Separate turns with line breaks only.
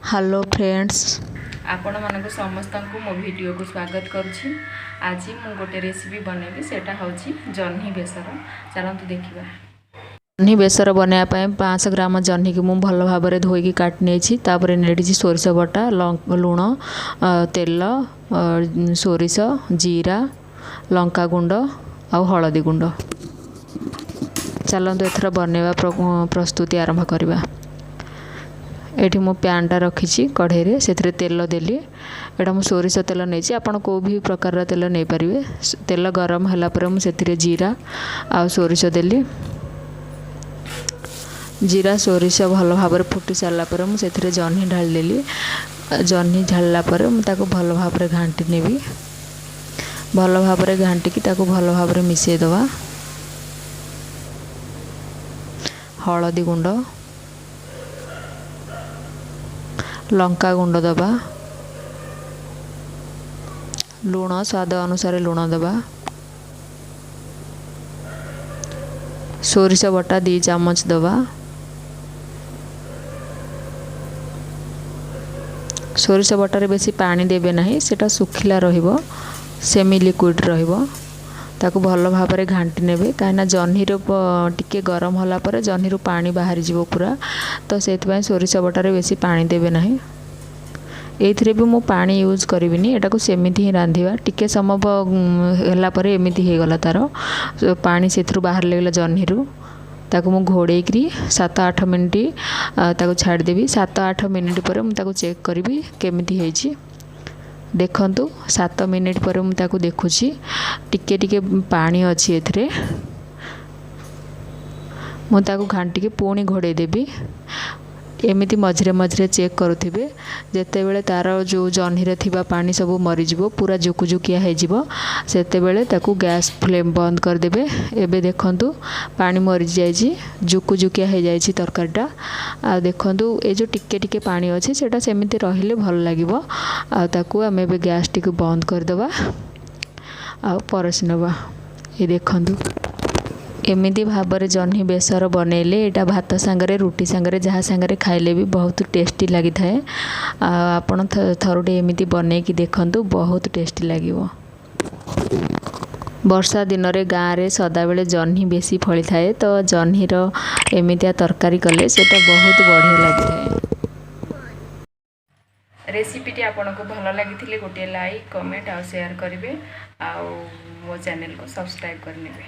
Hello friends,
ଆପଣମାନଙ୍କୁ ସମସ୍ତଙ୍କୁ ମୋ ଭିଡ଼ିଓକୁ ସ୍ୱାଗତ କରୁଛି। ଆଜି ମୁଁ ଗୋଟେ ରେସିପି ବନେଇବି, ସେଇଟା ହେଉଛି ଜହ୍ନି ବେସର। ଚାଲନ୍ତୁ ଦେଖିବା।
ଜହ୍ନି ବେସର ବନାଇବା ପାଇଁ 500 ଗ୍ରାମ ଜହ୍ନିକୁ ମୁଁ ଭଲ ଭାବରେ ଧୋଇକି କାଟି ନେଇଛି। ତାପରେ ନେଇଛି ସୋରିଷ ବଟା, ଲୁଣ, ତେଲ, ସୋରିଷ, ଜିରା, ଲଙ୍କା ଗୁଣ୍ଡ ଆଉ ହଳଦୀ ଗୁଣ୍ଡ। ଚାଲନ୍ତୁ ଏଥର ବନେଇବା ପ୍ରସ୍ତୁତି ଆରମ୍ଭ କରିବା। ଏଇଠି ମୁଁ ପ୍ୟାନ୍ଟା ରଖିଛି କଢ଼େଇରେ, ସେଥିରେ ତେଲ ଦେଲି। ଏଇଟା ମୁଁ ସୋରିଷ ତେଲ ନେଇଛି, ଆପଣ କେଉଁ ବି ପ୍ରକାରର ତେଲ ନେଇପାରିବେ। ତେଲ ଗରମ ହେଲା ପରେ ମୁଁ ସେଥିରେ ଜିରା ଆଉ ସୋରିଷ ଦେଲି। ଜିରା ସୋରିଷ ଭଲ ଭାବରେ ଫୁଟି ସାରିଲା ପରେ ମୁଁ ସେଥିରେ ଜହ୍ନି ଢାଳିଦେଲି। ଜହ୍ନି ଢାଳିଲା ପରେ ମୁଁ ତାକୁ ଭଲ ଭାବରେ ଘାଣ୍ଟି ନେବି। ଭଲ ଭାବରେ ଘାଣ୍ଟିକି ତାକୁ ଭଲ ଭାବରେ ମିଶାଇ ଦେବା। ହଳଦୀ ଗୁଣ୍ଡ, ଲଙ୍କା ଗୁଣ୍ଡ ଦେବା, ଲୁଣ ସ୍ୱାଦ ଅନୁସାରେ ଲୁଣ ଦେବା, ସୋରିଷ ବଟା 2 ଚାମଚ ଦେବା। ସୋରିଷ ବଟାରେ ବେଶୀ ପାଣି ଦେବେ ନାହିଁ, ସେଇଟା ଶୁଖିଲା ରହିବ, ସେମି ଲିକ୍ୱିଡ଼ ରହିବ। ତାକୁ ଭଲ ଭାବରେ ଘାଣ୍ଟି ନେବେ, କାହିଁକିନା ଜହ୍ନିର ଟିକେ ଗରମ ହେଲା ପରେ ଜହ୍ନିରୁ ପାଣି ବାହାରିଯିବ ପୁରା, ତ ସେଥିପାଇଁ ସୋରିଷ ବଟାରେ ବେଶୀ ପାଣି ଦେବେ ନାହିଁ। ଏଇଥିରେ ବି ମୁଁ ପାଣି ୟୁଜ୍ କରିବିନି, ଏଟାକୁ ସେମିତି ହିଁ ରାନ୍ଧିବା। ଟିକେ ସମୟ ହେଲା ପରେ ଏମିତି ହେଇଗଲା, ତା'ର ପାଣି ସେଥିରୁ ବାହାରି ଲାଗିଲା ଜହ୍ନିରୁ। ତାକୁ ମୁଁ ଘୋଡ଼େଇକିରି 7-8 ମିନିଟ୍ ତାକୁ ଛାଡ଼ିଦେବି। 7-8 ମିନିଟ୍ ପରେ ମୁଁ ତାକୁ ଚେକ୍ କରିବି କେମିତି ହେଇଛି। ଦେଖନ୍ତୁ, 7 ମିନିଟ୍ ପରେ ମୁଁ ତାକୁ ଦେଖୁଛି, ଟିକେ ଟିକେ ପାଣି ଅଛି ଏଥିରେ। ମୁଁ ତାକୁ ଘାଣ୍ଟିକି ପୁଣି ଘୋଡ଼େଇ ଦେବି। ଏମିତି ମଝିରେ ମଝିରେ ଚେକ୍ କରୁଥିବେ। ଯେତେବେଳେ ତା'ର ଯେଉଁ ଜହ୍ନିରେ ଥିବା ପାଣି ସବୁ ମରିଯିବ, ପୁରା ଜୁକୁଜୁକିଆ ହେଇଯିବ, ସେତେବେଳେ ତାକୁ ଗ୍ୟାସ୍ ଫ୍ଲେମ୍ ବନ୍ଦ କରିଦେବେ। ଏବେ ଦେଖନ୍ତୁ ପାଣି ମରିଯାଇଛି, ଜୁକୁଜୁକିଆ ହେଇଯାଇଛି ତରକାରୀଟା। ଆଉ ଦେଖନ୍ତୁ ଏ ଯେଉଁ ଟିକେ ଟିକେ ପାଣି ଅଛି, ସେଇଟା ସେମିତି ରହିଲେ ଭଲ ଲାଗିବ। ଆଉ ତାକୁ ଆମେ ଏବେ ଗ୍ୟାସ୍ଟିକୁ ବନ୍ଦ କରିଦେବା ଆଉ ପରସି ନେବା। ଏ ଦେଖନ୍ତୁ, ଏମିତି ଭାବରେ ଜହ୍ନି ବେସର ବନେଇଲେ ଏଇଟା ଭାତ ସାଙ୍ଗରେ, ରୁଟି ସାଙ୍ଗରେ, ଯାହା ସାଙ୍ଗରେ ଖାଇଲେ ବି ବହୁତ ଟେଷ୍ଟି ଲାଗିଥାଏ। ଆଉ ଆପଣ ଥରୁଟେ ଏମିତି ବନେଇକି ଦେଖନ୍ତୁ, ବହୁତ ଟେଷ୍ଟି ଲାଗିବ। ବର୍ଷା ଦିନରେ ଗାଁରେ ସଦାବେଳେ ଜହ୍ନି ବେଶୀ ଫଳିଥାଏ, ତ ଜହ୍ନିର ଏମିତିଆ ତରକାରୀ କଲେ ସେଇଟା ବହୁତ ବଢ଼ିଆ ଲାଗିଥାଏ।
ରେସିପିଟି ଆପଣଙ୍କୁ ଭଲ ଲାଗିଥିଲେ ଗୋଟିଏ ଲାଇକ୍, କମେଣ୍ଟ ଆଉ ସେୟାର କରିବେ, ଆଉ ମୋ ଚ୍ୟାନେଲକୁ ସବସ୍କ୍ରାଇବ୍ କରିନେବେ।